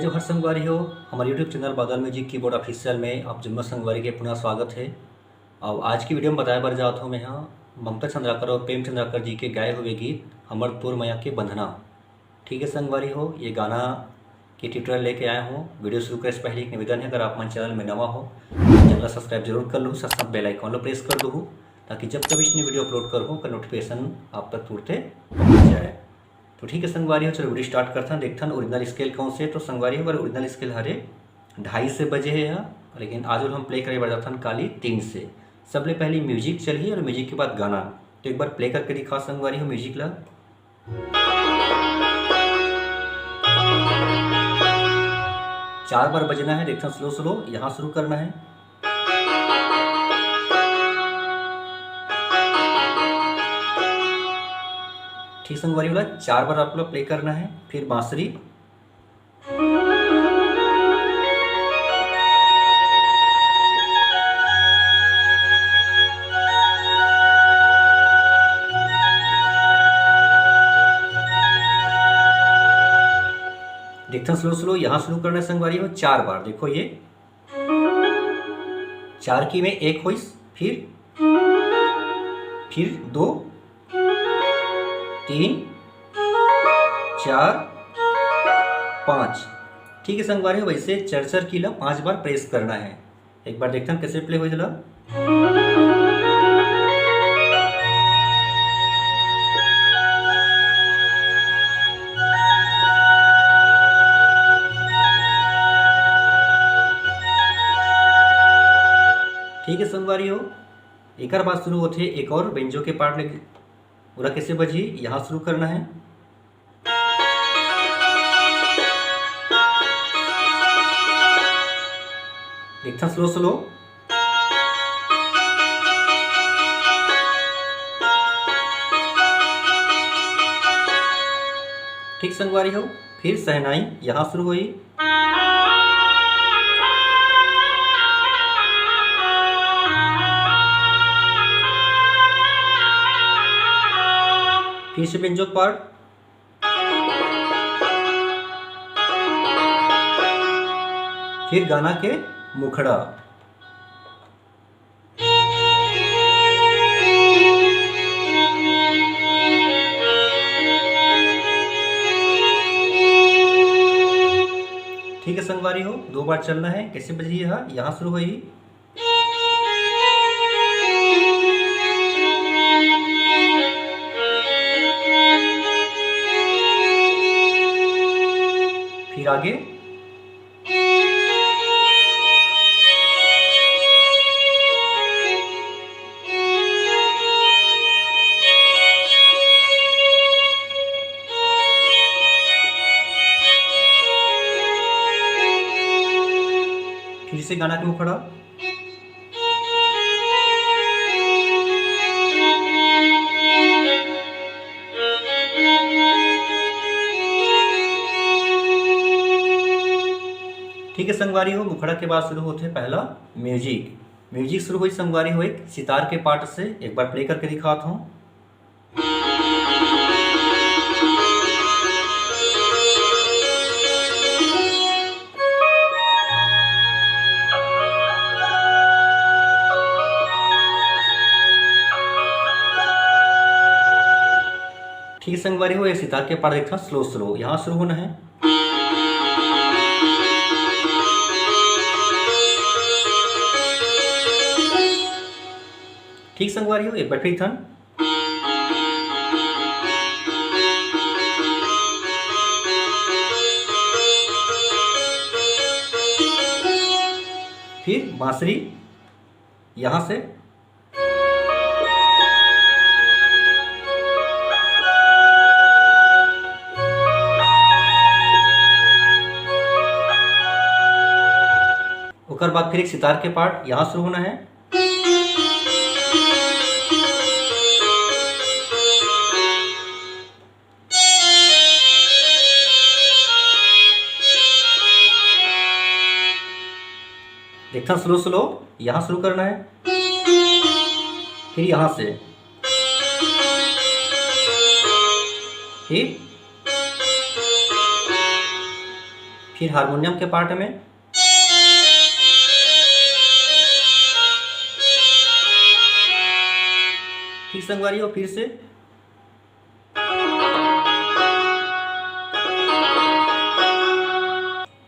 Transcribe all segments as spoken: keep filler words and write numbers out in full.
तो हर संगवारी हो, हमर YouTube चैनल बादल म्यूजिक कीबोर्ड ऑफिशियल में आप जम्मो संगवारी के पुनः स्वागत है। और आज की वीडियो में बताए बर जात हूँ मैं, हाँ, ममता चंद्राकर और प्रेम चंद्राकर जी के गाए हुए गीत हमर तोर मया के बंधना। ठीक है संगवारी हो, ये गाना के ट्यूटोरियल लेके आया हूँ। वीडियो शुरू करे से पहले एक निवेदन है, अगर आप मन चैनल में नवा हो, चैनल सब्सक्राइब जरूर कर लो, साथ साथ बेल आइकन लो प्रेस कर दो, ताकि जब कभी इसने वीडियो अपलोड करूँ, का नोटिफिकेशन आप तक तुरते पहुँच जाए। तो ठीक है संगवारी हो, चलो वीडियो स्टार्ट करथन, देखथन ओरिजिनल स्केल कौन से। तो संगवारी हो, अगर ओरिजिनल स्केल हरे ढाई से बजे है यहाँ, लेकिन आज हम प्ले करे बर जाथन काली तीन से। सबले पहले म्यूजिक चलही और म्यूजिक के बाद गाना। तो एक बार प्ले करके दिखा संगवारी हो म्यूजिक ला। चार बार बजना है, देखथन स्लो स्लो, यहाँ शुरू करना है। ठीक संगवारी वाला चार बार आप लोग प्ले करना है। फिर बांसुरी, देखथन स्लो स्लो, यहाँ शुरू करना है संगवारी हो चार बार। देखो ये चार की में एक होइस, फिर, फिर दो, तीन, चार, पाँच। ठीक है संगवारी हो, वैसे चरचर की ला पाँच बार प्रेस करना है। एक बार देखथन कैसे प्ले हो जला। ठीक है संगवारी हो, एकर बाद शुरू होथे एक और बेंजो के पार्ट, लेकिन पूरा कैसे बजी, यहाँ शुरू करना है। देखथन स्लो स्लो। ठीक संगवारी हो, फिर सहनाई यहाँ शुरू हुई। फिर से बेंजो पार्ट। फिर गाना के मुखड़ा। ठीक है संगवारी हो, दो बार चलना है। कैसे बजी है? यहाँ शुरू हुई। फिर आगे। फिर से गाना के मुखड़ा। ठीक है संगवारी हो, मुखड़ा के बाद शुरू होथे पहला म्यूजिक। म्यूजिक शुरू हुई संगवारी हो एक सितार के पार्ट से, एक बार प्ले करके दिखात हूँ। ठीक है संगवारी हो, ये सितार के पार्ट देखना, स्लो स्लो यहाँ शुरू होना है। ठीक संगवारी हो, एक बार फिर थन। फिर बांसुरी यहाँ से। ओकर बाद फिर एक सितार के पार्ट यहाँ शुरू होना है। देखना, स्लो स्लो यहाँ शुरू करना है, फिर यहाँ से, फिर, फिर हारमोनियम के पार्ट में, ठीक संगवारी हो, फिर से।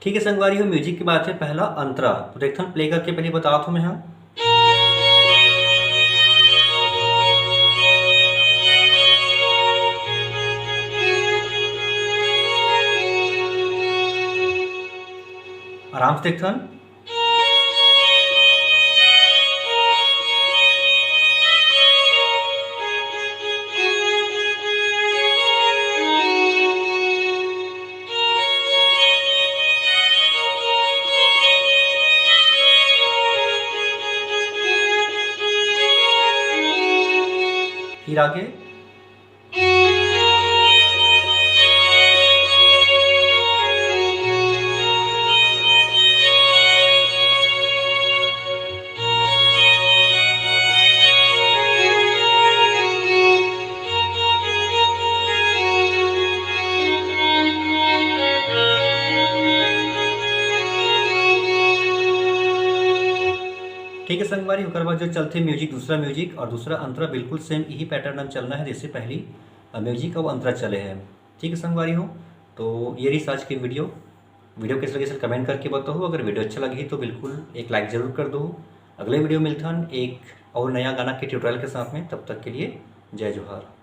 ठीक है संगवारी हो, म्यूजिक की बात है, पहला अंतरा। तो देखथन, प्ले करके पहले बतात हूँ मैं, हाँ। आराम से देखथन। फिर आगे। ठीक है संगवारी, ओकर बाद जो चलथे म्यूजिक, दूसरा म्यूजिक और दूसरा अंतरा, बिल्कुल सेम यही पैटर्न में चलना है जैसे पहली, अ, म्यूजिक और अंतरा चले हैं। ठीक है संगवारी हो, तो ये रही आज की वीडियो। वीडियो कैसे लगे, कमेंट करके बताओ। अगर वीडियो अच्छा लगी तो बिल्कुल एक लाइक जरूर कर दो। अगले वीडियो मिलथन एक और नया गाना के ट्यूटोरियल के साथ में। तब तक के लिए जय जोहार।